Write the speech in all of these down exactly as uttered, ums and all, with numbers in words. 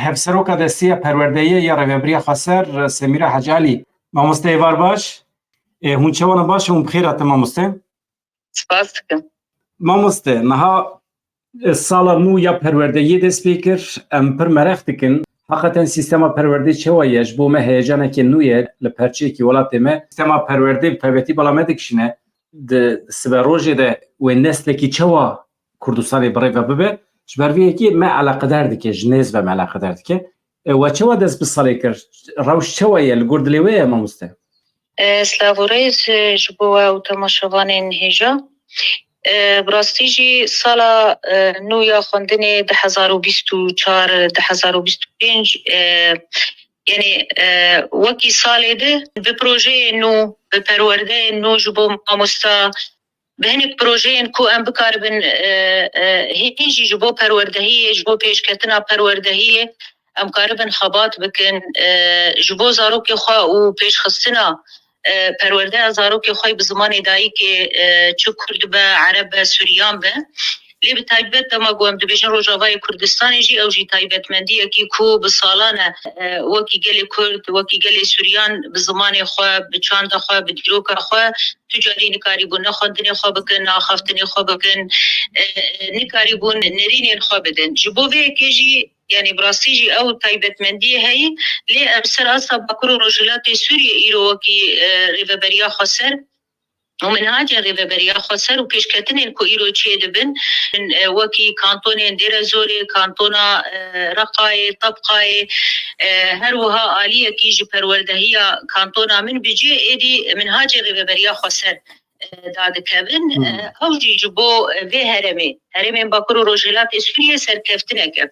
Hevseroka Desteya Perwerdeyê ya Rêveberiya Xweser, Semîra Hecî Alî. Mamoste êvar baş. E, hûn çawa ne, baş in, hûn bi xêr hatin mamoste. Spas dikim. Mamoste, niha, e, sala nû ya perwerdeyê dest pê kir. Em pir mereq dikin. Heqeten sîstema perwerdeyê çawa ye? Ji bo me heyecanekê nû ye li perçeyekî welatê me. Sîstema perwerdeyê bi taybetî bala me dikişîne. Di siberojê de wê neslekî çawa Kurdistanê bi rê ve bibe? Ji ber vê yekê me eleqedar dike, ji nêz ve me eleqedar dike. E, we çawa dest bi salê kir? Rewş çawa ye? Li gor dilê we ye, mamoste? E, silav û rêz, e, ji bo we û temaşevanên hêja. E, bi rastî jî sala, e, nû ya xwendinê du hezar û bîst û çar, du hezar û bîst û pênc, e, yanî, e, wekî salê di bi projeyên nû, bi perwerdeyên nû ji bo mamosta, bi hinek projeyên ku em bikaribin, e, e, hîn jî ji bo perwerdehiyê, ji bo pêşketina perwerdehiyê, em karibin xebat bikin, e, ji bo zarokê xwe û pêşxistina, e, perwerdeya zarokê xwe bi zimanê dayikê, e, çi kurd be, ereb be, suryan be. Lê bi taybet dema ku em dibêjin Rojavayê Kurdistanê jî, ew jî taybetmendiyekî ku bi salan e, e, wekî gelê Kurd, wekî gelê Suryan bi zimanê xwe, bi çanda xwe, bi dîroka xwe, tu carî nikarîbûn ne xwendinê xwe bikin, ne axaftinê xwe bikin, e, e, nikarîbûn nerînên xwe bidin. Ji bo vê yekê jî, yanî bi rastî jî ew taybetmendiyê heyî, lê em ser asta Bakur û Rojhilatê Sûriyê îro wekî, e, Rêveberiya Xweser û minhacên Rêveberiya Xweser û pêşketinên ku îro çêdibin, e, wekî kantonên Dêrezorê, kantona, e, Reqayê, Tebqayê, e, her wiha aliyekî ji perwerdehiya kantona min bi cihê êdî minhacê Rêveberiya Xweser, e, dadikevin. Hmm. E, ew jî ji bo vê herêmê, herêmên Bakur û Rojhilatê Sûriyê serkeftinek e.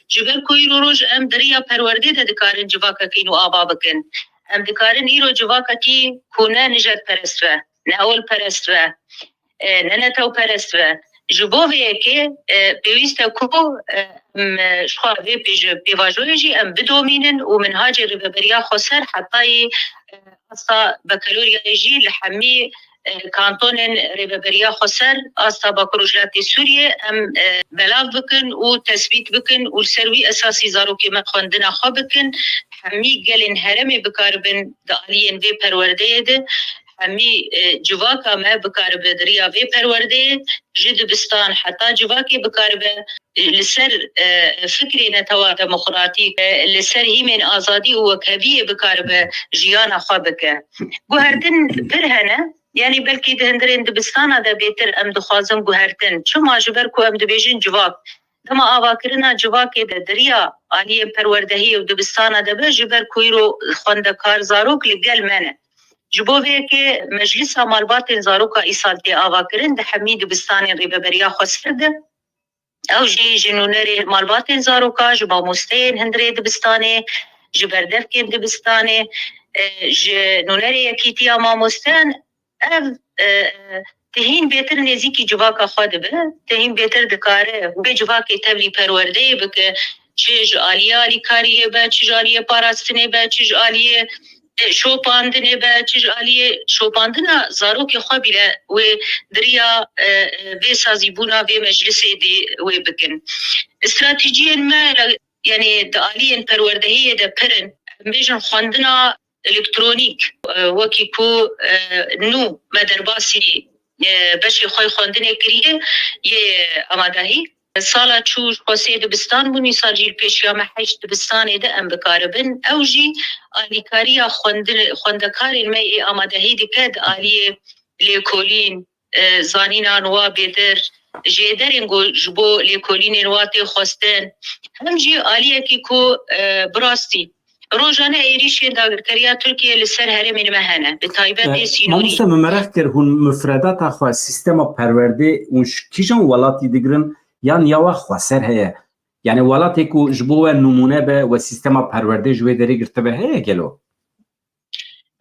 Ji ber ku îro roj em di riya perwerdê de dikarin civakekî nû ava bikin. Em dikarin îro civakekî ku ne nijadperest be, ne olperest be, e, ne netewperest be. Ji bo vê yekê, e, pêwîst e ku, e, em, e, ji xwe vê pêj-, pêvajoyê jî em bidomînin û minhacê Rêveberiya Xweser hetayî, e, asta bakaloriyayê jî li hemî, e, kantonên Rêveberiya Xweser, asta Bakur û Rojhilatê Sûriyê em, e, belav bikin û tesbît bikin û li ser wî esasî zarokê me xwendina xwe bikin. Hemî gelên herêmê bikaribin di aliyên vê perwerdeyê de, hemî, e, civaka me bikaribe di riya vê perwerdeyê, ji dibistan heta civakê bikaribe, e, li ser, e, fikrê netewa demokratîk, e, li ser hîmên azadî û wekheviyê bikaribe jiyana xwe bike. Guhertin pir hene, yanî belkî di hundirên dibistana de bêtir em dixwazin guhertin. Çima? Ji ber ku em dibêjin civak. Dema avakirina civakê de di riya aliyên perwerdehiyê û dibistana de be, ji ber ku îro xwendekar zarok li gel me ne. Ji bo vê yekê Meclisa Malbatên Zaroka îsal tê avakirin di hemî dibistanên Rêveberiya Xweser de. Ew jî ji nûnerê malbatên zaroka, ji mamosteyên hundirê dibistanê, ji berdevkên dibistanê, e, ji nûnerê Yekîtiya Mamosteyan, ev, e, e, tihîn bêtir nêzîkî civaka xwe dibe, tihîn bêtir dikare wê civakê tevlî perwerdeyê bike, çi ji aliyê alîkariyê be, çi ji aliyê parastinê be, çi ji aliyê, e, şopandinê be, çi ji aliyê şopandina zarokê xwe bîle wê di riya, e, e, vê sazîbûna vê meclisê dî wê bikin. Stratejiyên me, yanî di aliyên perwerdehiyê de pir in. Em bêjin xwendina elektronîk, e, wekî ku, e, nû me derbasî, e, beşê xwe yê xwendinê kiriye, yê amadahî. Sala çû ji xwe sê dibistan bûn, îsal jî li pêşiya me heşt dibistanê de em bikaribin. Ew jî alîkariya xwendin-, xwendekarên me ê amadehî dike di aliyê lêkolîn, e, zanînan wa bêtir, jêderên ku ji bo lêkolînên wa tê xwestin, hem jî aliyekî ku, e, bi rastî rojane êrîşên dagirkeriya Tirkiyê li ser herêmên me hene, bi taybet E, ê sînorî. Mamoste, min mereq kir, hûn mufredata xwe, sîstema perwerdê, hûn ji kîjan welatî digirin, yan ya we xweser heye? Yanî welatê ku ji bo we nimûne be, we sîstema perwerdê ji wê derê girtibe heye gelo?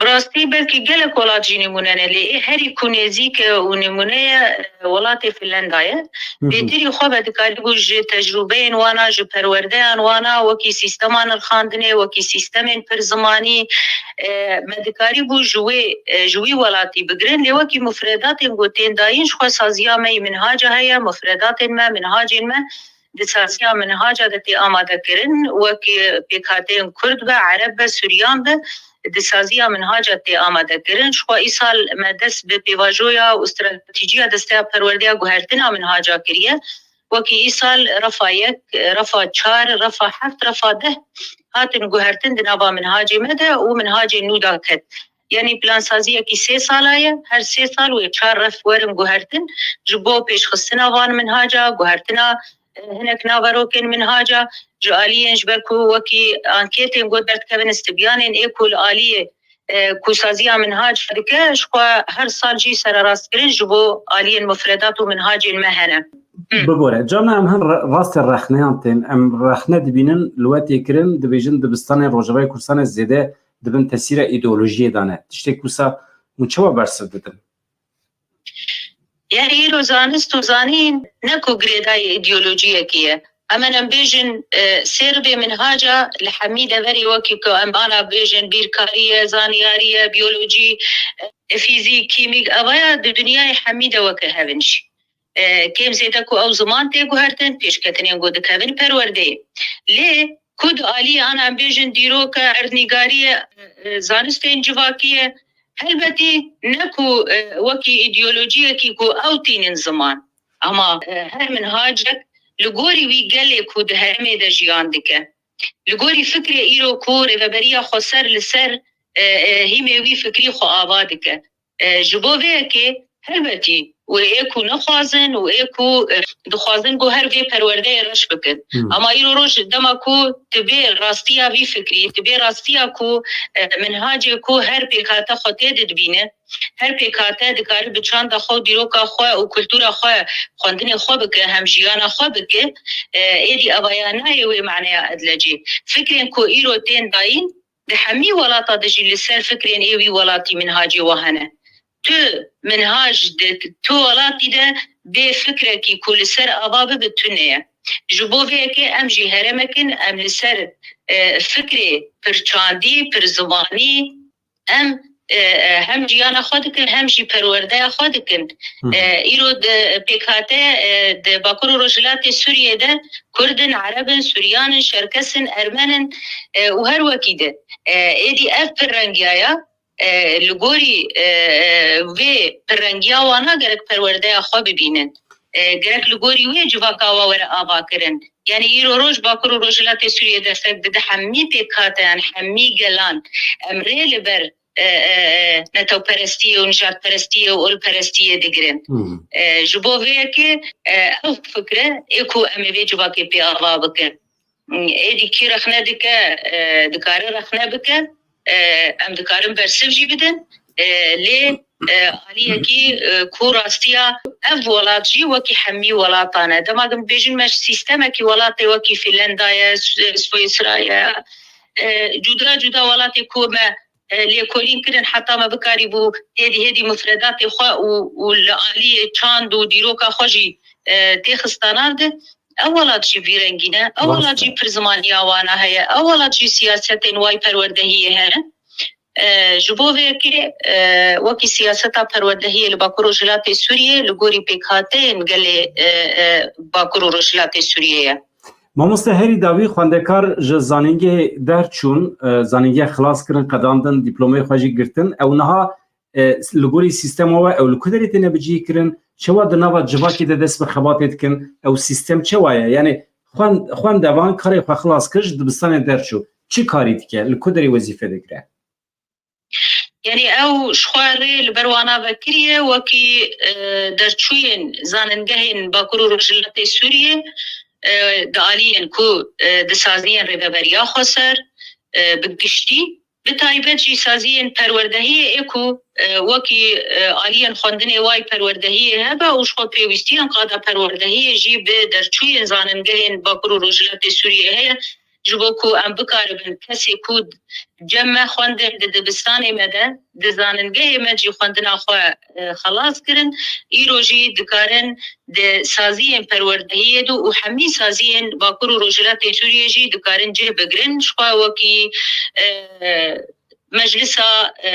Bi rastî belkî gelek welat jî nimûne ne, lê ê herî ku nêzîk e û nimûne ye, e, welatê Finlanda ye. Hı hı. Bêtirî xwe me dikarîbû ji tecrûbeyên wana, ji perwerdeyan wana, wekî sîstema nirxandinê, wekî sîstemên pirzimanî, e, me dikarîbû ji wê, e, ji wî welatî bigirin. Lê wekî mufredatên ku tên dayîn ji xwe saziya me yî minhaca heye, mufredatên me, minhacên me, di saziya minhaca de tê amadekirin, wek pêkhateyên Kurd be, Ereb be, Suryan be, di saziya minhaca tê amadekirin. Ji xwe îsal me dest bi pêvajoya û stratejiya Desteya Perwerdeya Guhertina Minhaca kiriye. Wekî îsal refa yek, refa çar, refa heft, refa deh hatin guhertin di nava minhacê me de û minhacê nû de ket. Yanî plansaziyekî sê sala ye, her sê sal wê çar ref werin guhertin ji bo pêşxistina van minhaca, guhertina, e, hinek naverokên minhaca, ji aliyên ji ber ku wekî anketên ku derdikevin, stibyanên ê ku li aliyê, e, ku saziya minhac dike, ji xwe her sal jî sererastkirin ji bo aliyên mufredat û minhacên me hene. Hı. Bibore, carna em hin re-, rastê rexneyan tên. Em rexne dibînin, li we tê kirin, dibêjin dibistanên Rojavayê Kurdistanê zêde di bin tesîra îdeolojiyê de ne. Tiştê ku wisa hûn çawa bersiv didin? Yani îro zanist û zanîn ne ku girêdayî îdeolojiyekê ye. Em, em bêjin, e, sê ribê minhaca li hemî deverê wekî ku em ana bêjin bîrkarî ye, zaniyarî ye, biyolojî, e, fîzîk, kîmîk, evaya di dinyayê hemî de weke hev in jî. E, kêm zêde ku ew ziman tê guhertin, pêşketinên ku dikevin perwerdeyê. Lê ku di aliyê ana em bêjin dîroka, erdnîgariyê, e, zanistên civakî ye, helbetî ne ku, e, wekî îdeolojiyekî ku ew tînin ziman. Ama, e, her minhacek li gorî wî gelê ku di herêmê de jiyan dike, li gorî fikrê îro ku Rêveberiya Xweser li ser, e, e, hîmê wî fikrî xwe ava dike. E, ji bo vê yekê helbetî wê ê ku nexwazin û ê ku, e, dixwazin ku her vê perwerdeyê reş bikin. Hmm. Ama îro roj dema ku tu bê rastiya vî fikrî, tu bê rastiya ku, e, minhacê ku her pêkhate xwe tê didibîne, her pêkhate dikare bi çanda xwe û dîroka xwe û kultura xwe xwendinê xwe bike, hem jiyana xwe bike, e, êdî evaya nayê wê maneya edlecê. Fikrên ku îro tên dayîn, di hemî welata de jî li ser fikrên ê wî welatî minhacê wa hene. Tu minhac di tu welatî de bê fikrekî ku li ser ava bibe tune ye. Ji bo vê yekê em jî herêmek in, em li ser, e, fikrê pirçandî, pirzimanî, em, e, e, hem jiyana xwe dikin, hem jî perwerdeya xwe dikin. Hı hı. E, îro di pêkhate, e, di Bakur û Rojhilatê Sûriyê de Kurd in, Ereb in, Suryan in, Şerkes in, Ermen in, e, û her wekî di. E, êdî ev pirrengiya ya, e, li gorî, e, e, vê pirrengiya wana gerek perwerdeya xwe bibînin. E, gerek li gorî wê civaka wa were avakirin. Yani îro roj Bakur û Rojhilatê Sûriyê destek dide hemî pêkhateyan, hemî gelan em rê li ber, e, e, e, netewperestiyê û nijadperestiyê û olperestiyê digirin. Hmm. E, ji bo vê yekê, e, ew fikre ê ku em ê vê civakê pê ava bikin. Êdî kî rexne dike, e, dikare rexne bike, e, em dikarin bersiv jî bidin, e, lê, e, aliyekî, e, ku rastiya ev welat jî wekî hemî welatan e. Dema ku bêjin me ji sîstemekî welatê wekî Fînlenda ye, Swi-, Swîsra ye, e, cuda cuda welatê ku me, e, lêkolîn kirin heta me bikarîbû hêdî hêdî mufredatê xwe û, û li aliyê çand û dîroka xwe jî, e, têxista nav de. Ew welat jî vî rengî ne. Ew welat jî pir zimaniya wana heye. Ew welat jî siyasetên way perwerdehiyê hene. E, ji bo vê yekê, e, wekî siyaseta perwerdehiyê li Bakur û Rojhilatê Sûriyê li gorî pêkhateyên gelê, e, e, Bakur û Rojhilatê Sûriyê ye. Mamoste, herî dawî xwendekar ji zanîngehê derçûn, e, zanîngeha xilas kirin, qedandin, dîplomeyê xwe jî girtin. Ew niha e, li gorî sîstema we ew li ku derê têne bicihîkirin? Çawa di nava civakê de dest bi xebatê dikin? Ew sîstem çawa ye? Yanî xwen-, xwendevan karê xwe xilas kir, ji dibistanê derçû. Çi karî dike? Li ku derê wezîfe digire? Yanî ew ji xwe rê li ber wana vekiriye, wekî, e, derçûyên zanîngehên Bakur û Rojhilatê Sûriyê, e, di aliyên ku, e, di saziyên Rêveberiya Xweser, e, bi giştî, bi taybet jî saziyên perwerdehiyê ê ku, e, wekî, e, aliyên xwendinê way perwerdehiyê hebe û ji xwe pêwîstiyên qada perwerdehiyê jî bi derçûyên zanîngehên Bakur û Rojhilatê Sûriyê heye, ji bo ku em bikaribin kesê ku cem me xwendin di dibistanê me de, di zanîngehê me jî xwendina xwe, e, xelas kirin, îro jî dikarin di saziyên perwerdehiyê de û hemî saziyên Bakur û Rojhilatê Sûriyê jî dikarin cih bigirin. Ji xwe wekî, e, meclisa, e,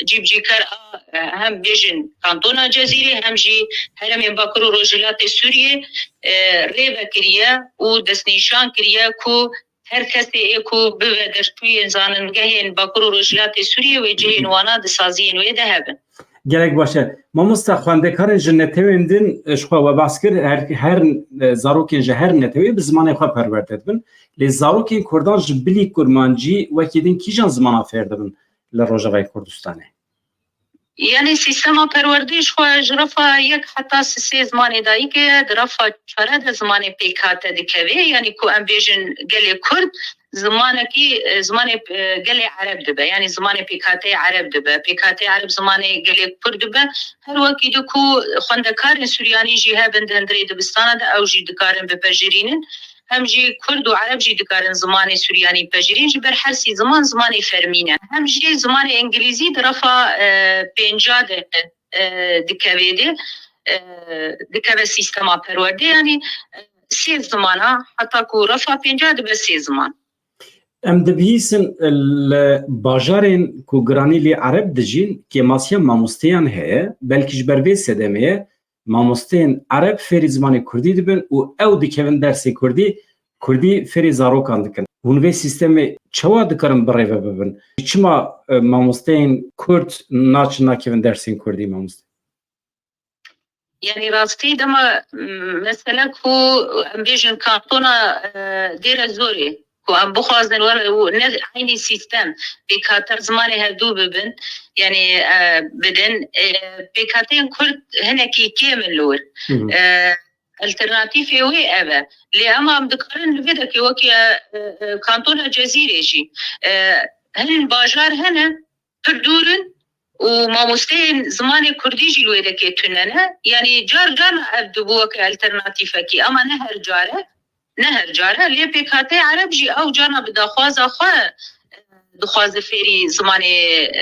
cîbicîkar a, e, hem bêjin kantona Cezîrê, hem jî herêmên Bakur û Rojhilatê Sûriyê, e, rê vekiriye û destnîşan kiriye ku her kesê ê ku bibe derçûyên zanîngehên Bakur û Rojhilatê Sûriyê wê cihên wana di saziyên wê de hebin. Gelek baş e. Mamosta, xwendekarên ji netewên din, e, ji xwe we behs kir, her, her, e, zarokên ji her netewê bi zimanê xwe perwerde dibin. Lê zarokên kurdan ji bilî kurmancî wekî din kîjan zimana fêr dibin li Rojavayê Kurdistanê? Yanî sîstema perwerdê ji xwe ji refa yek heta sê zimanê dayikê ye, di refa çare de zimanê pêkhate dikeve. Yanî ku em bêjin gelê Kurd, zimanekî, e, zimanê, e, gelê Ereb dibe. Yanî zimanê pêkhateyê Ereb dibe. Pêkhateyê Ereb zimanê gelê Kurd dibe. Her wekî di ku xwendekarên Suryanî jî hebin di hundirê dibistana de, ew jî dikarin bipejirînin. Hem jî Kurd û Ereb jî dikarin zimanê Suryanî pejirîn. Ji ber her sî ziman zimanê fermî ne. Hem jî zimanê Îngilîzî di refa, e, pênca de, e, dikeve de, e, dikeve sîstema perwerdê. Yanî, e, sê zimana, heta ku refa pênca dibe sê ziman. Em dibihîsin li bajarên ku giranî lê Ereb dijîn, kêmasiya mamosteyan heye, belkî ji ber vê sedemê ye, mamosteyên Ereb fêrî zimanê Kurdî dibin û ew dikevin dersê Kurdî, Kurdî fêrî zarokan dikin. Hûn vê sîstemê çawa dikarin birêve bibin? Çima, e, mamosteyên Kurd naçin nakevin dersên Kurdî, mamoste? Yanî rastî dema, m, mesele ku em bêjin kantona, e, Dêre Zorê, ku em bixwazin were û ne eynî sîstem, pêkhate zimanê hevdû bibin, yanî, e, bidin, e, pêkhateyên Kurd hinekî kêm in li wir. Hı hı. E, alternatîfê wê ev e. Lê ema em dikarin li vê dekê wekî, e, e, kantona Cezîrê jî, e, hin bajar hene, pir dûr in û mamosteyên zimanê Kurdî jî li wê dekê tune ne. Yanî car carna ev dibû weke alternatîfekî, ama ne her car e. Ne her car e. Lê pêkhateyê Ereb jî ew carna bi daxwaza xwe, e, dixwaze fêrî zimanê,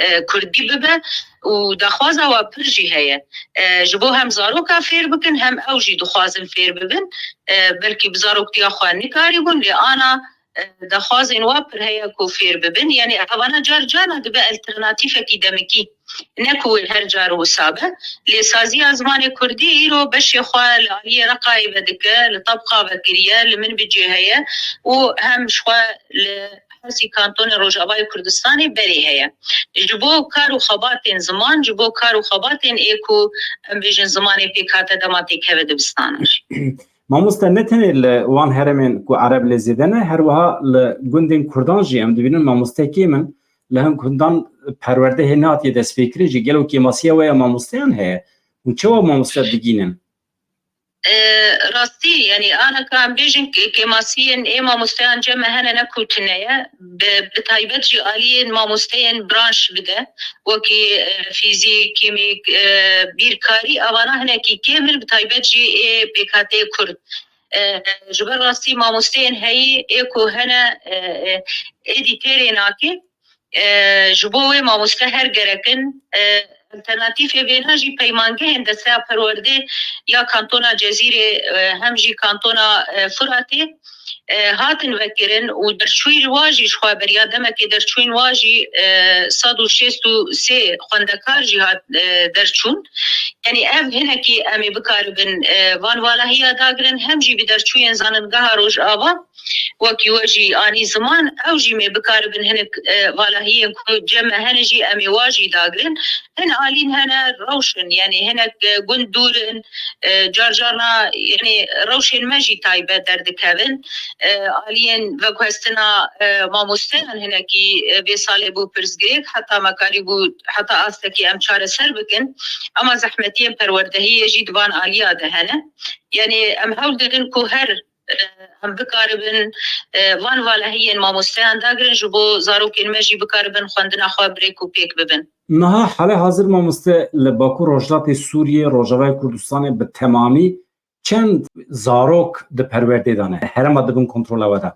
e, Kurdî bibe û daxwaza wa pir jî heye. E, ji bo hem zaroka fêr bikin, hem ew jî dixwazin fêr bibin. E, belkî bi zaroktiya xwe nikarîbûn, lê ana, e, daxwazên wa pir heye ku fêr bibin. Yanî evana car carna dibe alternatîfekî demikî. Ne ku wê her car wisa be. Lê saziya zimanê Kurdî îro beşê xwe li aliyê Reqayê vedike, li Tebqa vekiriye, li Minbicê heye û hem ji xwe li her sî kantonê Rojavayê Kurdistanê berê heye. Ji bo kar û xebatên ziman, ji bo kar û xebatên ê ku em bêjin zimanê pêkhate dema têkeve dibistanan jî. Mamoste, ne tenê li wan herêmên ku Ereb lê zêde ne, her wiha li gundên Kurdan jî em dibînin mamoste kêm in. Li hin gundan perwerde hê nehatiye destpêkirin jî, gelo kêmasiya we ya mamosteyan heye? Hûn çawa mamoste digînin? E, rastî, yanî ana ka em bêjin ke-, kêmasiyên ê mamosteyan cem me hene ne ku tune ye. Bi, bi taybet jî aliyên mamosteyên branş bide, wekî, e, fîzîk, kîmîk, e, bîrkarî, evana hinekî kêm in, bi taybet jî ê pêkhateyê Kurd. E, ji ber rastî mamosteyên heyî ê ku hene, e, e, êdî têrê nake. E, ji bo wê mamoste her gerek in. E, alternatîfê vêna jî peymangehên Desteya Perwerdê ya Kantona Cezîrê, e, hem jî Kantona, e, Furatê, e, hatin vekirin û derçûyî wa jî ji xwe beriya demekê derçûyîn wa jî, e, sed û şêst û sê xwendekar jî hat, e, derçûn. Yanî ev hinekî em ê bikaribin, e, van valahiya dagirin, hem jî bi derçûyên Zanîngeha Rojava, wekî we jî anî ziman, ew jî mê bikaribin hinek, e, valahiyên ku cem me hene jî em ê wa jî dagirin. Hin alîn hene rewş in, yanî hinek, e, gund dûr in, e, car carna, yanî rewşên me jî taybet derdikevin. E, aliyên veguhestina, e, mamosteyan hinekî, e, vê salê bû pirsgirêk, heta me karîbû, heta astekî em çareser bikin. Ema zehmetiyên perwerdehiyê jî di van aliya de hene. Yanî em hewl didin ku her, e, em bikaribin, e, van valahiyên mamosteyan dagirin, ji bo zarokên me jî bikaribin xwendina xwe bi rêk û pêk bibin. Niha hale hazir mamoste li Bakur Rojhilatê Sûriyê, Rojavayê Kurdistanê bi temamî çend zarok di perwerdê de ne? Herêma di bin kontrola we de?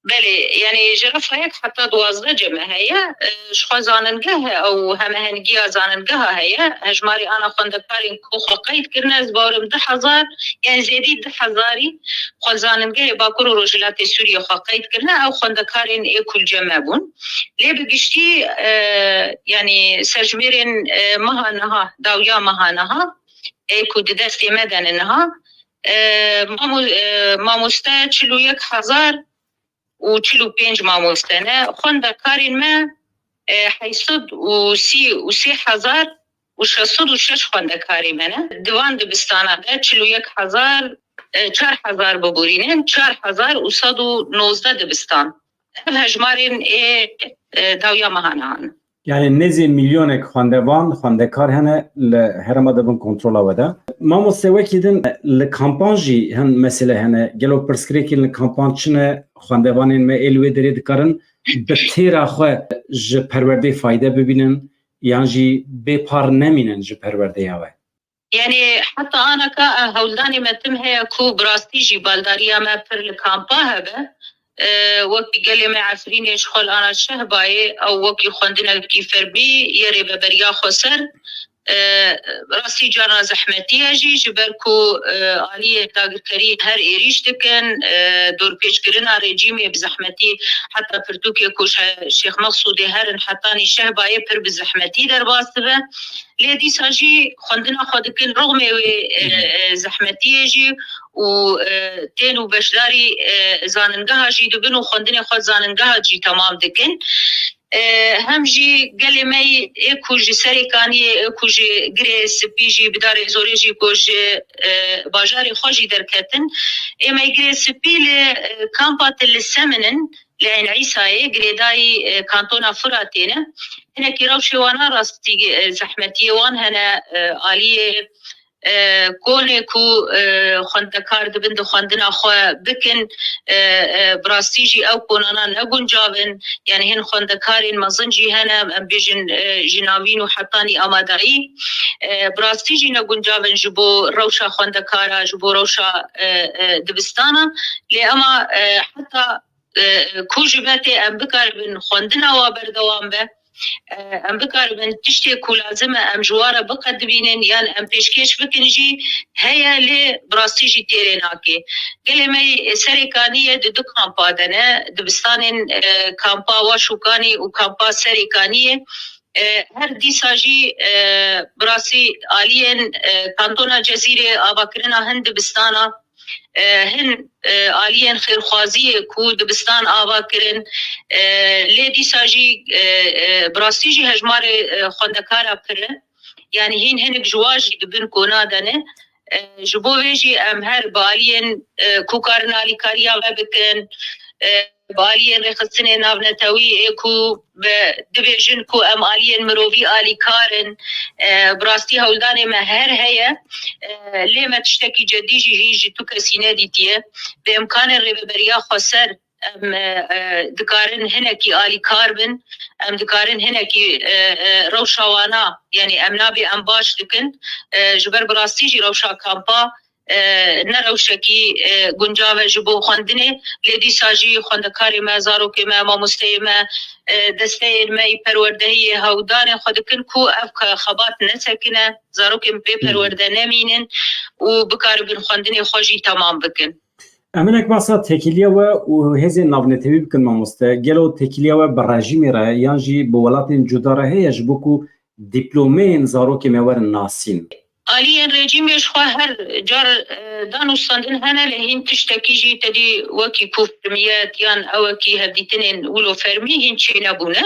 Bi Belê, yanî ji refa yek heta duwazdeh cem e heye. E, ji xwe zanîngeh e, ew hemehengiya zanîngeha heye. Hejmarê ana xwendekarên ku xwe qeyd kirine, ez bawerim du hezar, yanî zêdî du hezarî xwe zanîngehê Bakur û Rojhilatê Sûriyê xwe qeyd kirine, ew xwendekarên ê ku li cem me bûn. Lê bi giştî, e, yanî serjimêrên, e, meha niha, dawiya meha niha, ê ku di destê me de ne niha, e, mamo-, e, mamoste çil û yek hezar û çil û pênc mamoste ne. Xwendekarên me, e, heyşt sed û sî û sê hezar û şeş sed û şeş xwendekarê me ne. Di van dibistana de çil û yek hezar, e, çar hezar biborînin, çar hezar û sed û nozdeh dibistan. Ev hejmarên ê, e, dawiya meha niha ne. Yani nêzî milyonek xwendevan, xwendekar hene li herêma de bin kontrola we de. Mamoste, wekî din li kampan jî hin mesele hene. Gelo pirsgirêkên li kampan çi ne? Xwendevanên me ê li wê derê dikarin bi têra xwe ji perwerdê fayde bibînin yan jî bê par nemînin ji perwerdeya we? Yanî heta anaka, e, hewldanê me tim heye ku bi rastî jî baldariya me pir li kampa hebe. E, wekî gelê me Efrînê ji xwe li ana Şehbayê, ew wekî xwendinekî fermî yê rêveberiya xweser. E, rastî carna zehmetî ye jî, ji ber ku, e, aliyê dagirkerî her êrîş dikin, e, dorpêçkirina rejîmê bi zehmetî, heta pirtûkê ku ji Şêx Mexsûdê herin hetanî Şehbayê pir bi zehmetî derbas dibe. Lê dîsa jî xwendina xwe dikin, rixmê wê, e, e, zehmetiyê jî û, e, tên û beşdarî, e, zanîngeha jî dibin û xwendinê xwe zanîngeha jî temam dikin. E, hem jî gelê me yê ku ji Serêkaniyê, ê ku ji Girê Spî jî bi darê zorê jî ku ji, e, bajarê xwe jî derketin. Ê me Girê Spî li, e, kampa Til Semin in, li Eyn Îsayê, girêdayî, e, kantona Firatê ne. Hinekî rewşê wana rastî, e, zehmetiyê wan hene, e, aliyê, e, konê ku, e, xwendekar dibin di xwendina xwe bikin, e, e, bi rastî jî ew konana ne guncav in. Yanî hin xwendekarên mezin jî hene, em bêjin, e, ji navîn û hetanî amadayî, e, bi rastî jî ne guncav in ji bo rewşa xwendekara, ji bo rewşa, e, e, dibistana. Lê ema, e, heta e, ku ji betê em bikaribin xwendina wa berdewam be, e, em bikaribin tiştê ku lazim e em ji wa re biqedibînin yan em pêşkêş bikin jî heye, lê bi rastî jî têrê nake. Gelê me Serêkaniyê di du kampa de ne, dibistanên, e, kampa Waşûkanî û kampa Serêkaniyê. E, her dîsa jî, e, bi rastî aliyên, e, kantona Cezîrê avakirina hin dibistana, e, hin, e, aliyên xêrxwaziyê ku dibistan ava kirin, e, lê dîsa jî, e, e, bi rastî jî hejmarê, e, xwendekara pir e. Yanî hîn hinek ji wa jî di bin kona de ne. E, ji bo vê jî em her bi aliyên, e, ku karin alîkariya me bikin, e, bi aliyên rêxistinê navnetewî ê ku bi, dibêjin ku em aliyên mirovî alîkar in. E, bi rastî hewldanê me her heye. E, lê me tiştekî cedî jî hîn ji tu kesî nedîtiye. Bi îmkanên rêveberiya xweser em, e, e, dikarin hinekî alîkar bin. Em dikarin hinekî, e, e, rewşa wana, yanî em nabê em baş dikin. E, ji ber bi rastî jî rewşa kampa e, ne rewşekî, e, guncav e ji bo xwendinê, lê dîsa jî xwendekarê me, zarokê me, mamosteyê me, e, desteyên me yî perwerdehiyê hewldanên xwe dikin ku ev ke-, xebat nesekine, zarokên bê Hı hı. perwerde nemînin û bikaribin xwendinê xwe jî temam bikin. Em hinek behsa têkiliya we û hêzên navnetewî bikin mamoste. Gelo têkiliya we bi rejîmê re yan jî bi welatên cuda re heye ji bo ku dîplomeyên zarokê me werin nasîn? Aliyên rejîmê ji xwe her car, e, danûstandin hene, lê hîn tiştekî jî tedî wekî ku fermiyet yan ewekî hevdîtinên wilo fermî hîn çênebûne.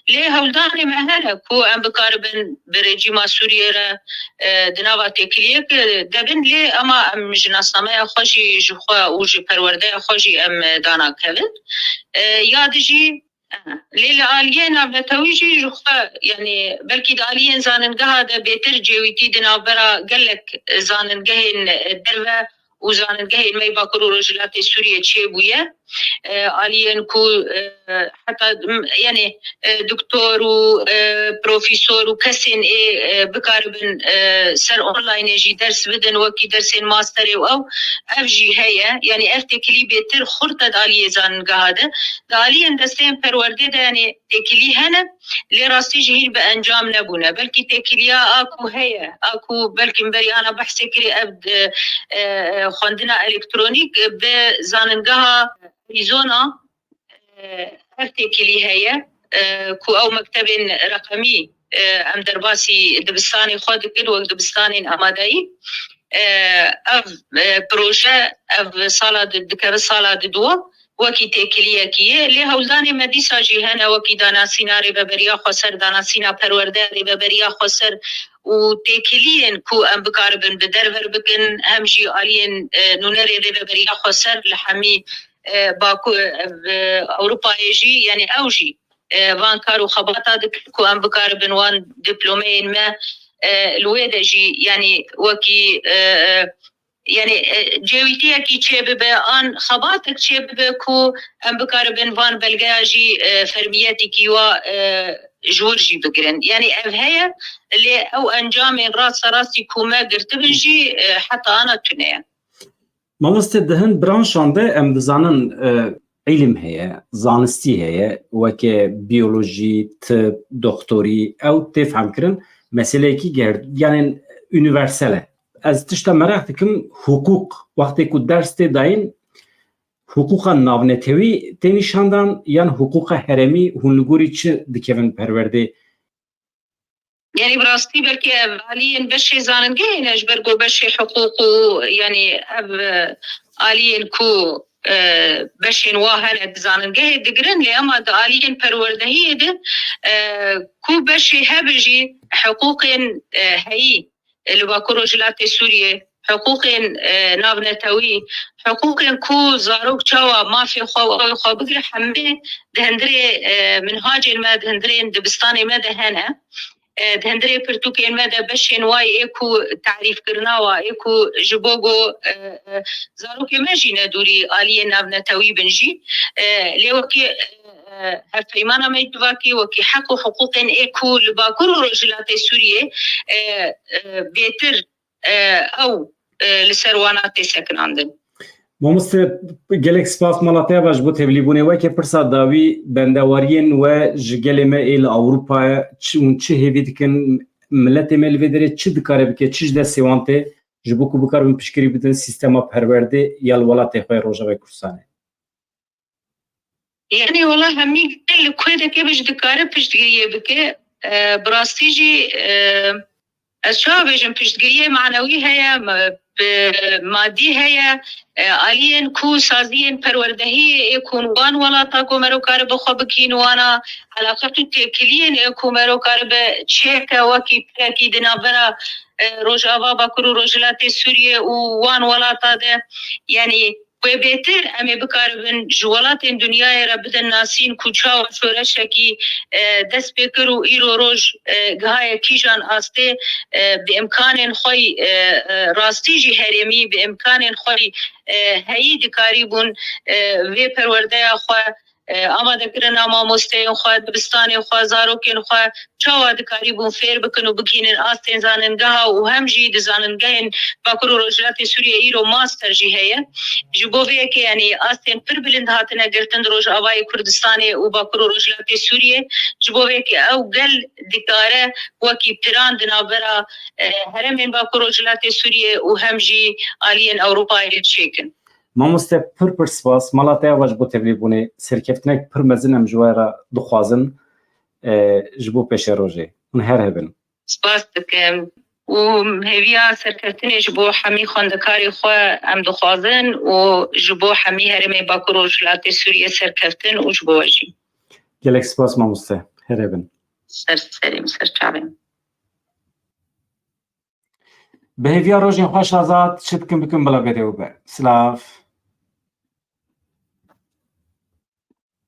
Lê hewldanê me hene ku em bikaribin bi rejîma Sûriyê re, e, di nava têkiliyek, e, de bin, lê ema em ji nasnameya xwe jî ji xwe û ji perwerdeya xwe jî em, e, dana kevin. E, ya di jî Lê li aliyê navnetewî jî ji xwe, yanî belkî di aliyên zanîngeha de bêtir cêwîtî di navbera gelek zanîngehên derve û zanîngehên me yê Bakur û Rojhilatê Sûriyê çêbûye. e, aliyên ku, e, heta, m-, yani, e, doktor û, e, profesor û kesên ê, e, bikaribin, e, ser onlineê jî ders bidin, wekî dersên masterê û ew, ev jî heye. Yani ev têkilî bêtir xurt e di aliyê zaningeha de. Di aliyên desteyên perwerdê de, yani têkilî hene, lê rastî jî hîn bi encam nebûne. Belkî têkiliya a ku heye, a ku belkî min berî ana behsê kirî, ev, e, e, xwendina elektronîk bi zaningeha Arizona, e, ev têkilî heye, e, ku ew mektebên reqemî, e, em derbasî dibistanê xwe dikin, wek dibistanên amadeyî. E, ev, e, proje, ev sala di-, dikeve sala diduwa, wekî têkiliyekî ye. Lê hewldanê me dîsa jî hene, wekî danasîna Rêveberiya Xweser, danasîna perwerdeya Rêveberiya Xweser û têkiliyên ku em bikaribin bi derver bikin, hem jî aliyên, e, nûnerên Rêveberiya Xweser li hemî, e, Baku-, e, Ewropayê jî, yani ew jî, e, van kar û xebata dikin ku em bikaribin wan diplomeyên me, e, li wê de jî, yani wekî, e, e, yani, e, cêwîtiyekî çêbibe, an xebatek çêbibe ku em bikaribin van belgeya jî, e, fermiyetekî wa, e, ji wir jî bigirin. Yani ev heye, lê ew encamên rasterastî ku me girtibin jî, e, heta ana tune ye. Mamoste, di hin branşan de em dizanin, e, îlim heye, zanistî heye, weke biyolojî, tib, doktorî, ew tê fehmkirin, meseleyekî gerd-, yani unîversel e. Ez tişta meraq dikim, hiqûq, wextê ku ders tê dayîn, hiqûqa navnetewî tê nîşandan yan hiqûqa herêmî, hûn li gorî çi dikevin perwerdê? Yani bi rastî belkî ev aliyên beşê zaningehê ne, ji ber ku beşê hiqûq û, yani ev, e, aliyên ku, e, beşên wa hene di zaningehê digirin, lê ema di aliyên perwerdehiyê de, e, ku beşê hebe jî hiqûqên, e, heyî, e, li Bakur Rojhilatê Sûriyê, hiqûqên, e, navnetewî, hiqûqên ku zarok çawa mafê xwe û ew xwe bigire, hemî di hundirê, e, minhacên me, di hundirên dibistanê me de hene. E, di hundirê pirtûkên me de beşên wa yê ku tarîfkirina wa, ê ku ji bo ku, e, e, zarokê me jî ne dûrî aliyê navnetewî bin jî. E, lê wekî, e, e, hevpeymana me civakî, wekî heq û hiqûqên ê ku li Bakur û Rojhilatê Sûriyê, e, e, bêtir, e, ew, e, li ser wana tê sekinandin. Mamoste, gelek spas mala te ya ji bo tevlîbûnê. Weke pirsa dawî, bendewariyên we ji gelê me ê li Ewropayê çi, hûn çi hêvî dikin? Miletê me li vê derê çi dikare bike, çi ji destê wan tê, ji bo ku bikaribin piştgirî bidin sîstema perwerdê ya li welatê xwe yê Rojavayê Kurdistanê? Yani wela hemî gel li ku dike be jî dikare piştgiriyê bike. E, bi rastî jî, e, ez çawa bêjim, piştgiriyê manewî heye, ma-, bi madî heye, e, aliyên ku saziyên perwerdehiyê ê ku wan welata ku mero karibe xwe bigihîn wana, eleqet û têkiliyên ê ku mero karibe çêke wekî pirekî di navbera, e, Rojava, Bakur û Rojhilatê Sûriyê û wan welata de, yani wê bêtir em ê bikaribin ji welatên dinyayê re bidin nasîn ku çawa şoreşekî, e, dest pê kir û îro roj, e, gihaye kîjan astê, e, bi îmkanên xwe, e, e, rastî jî herêmî, bi îmkanên xwe, e, heyî dikarîbûn, e, vê perwerdeya xwe, e, amadekirina mamosteyên xwe, dibistanên xwe, zarokên xwe, çawa dikarîbûn fêr bikin û bigihînin astên zaningeha û hem jî di zaningehên Bakur û Rojhilatê Sûriyê îro master jî heye. Ji bo vê yekê, yanî astên pir bilind hatine girtin di Rojavayê Kurdistanê û Bakur û Rojhilatê Sûriyê. Ji bo vê yekê ew gel dikare wekî piran di navbera, e, herêmên Bakur Rojhilatê Sûriyê û hem jî aliyên Ewropayê çêkin. Mamoste, pir pir spas. Mala te ya ji bo tevlîbûnê. Serkeftinek pir mezin em ji we re dixwazin, e, ji bo pêşerojê. Hûn her hebin. Spas dikim. Û hêviya serkeftinê ji bo hemî xwendekarê xwe em dixwazin û ji bo hemî herêmê Bakur Rojhilatê Sûriyê serkeftin û ji bo we jî. Gelek spas mamoste. Her hebin. Ser serê min, ser çavê min. Bi hêviya rojên xweş Azad, çi dikin bikin bila bêdê û be. Silav.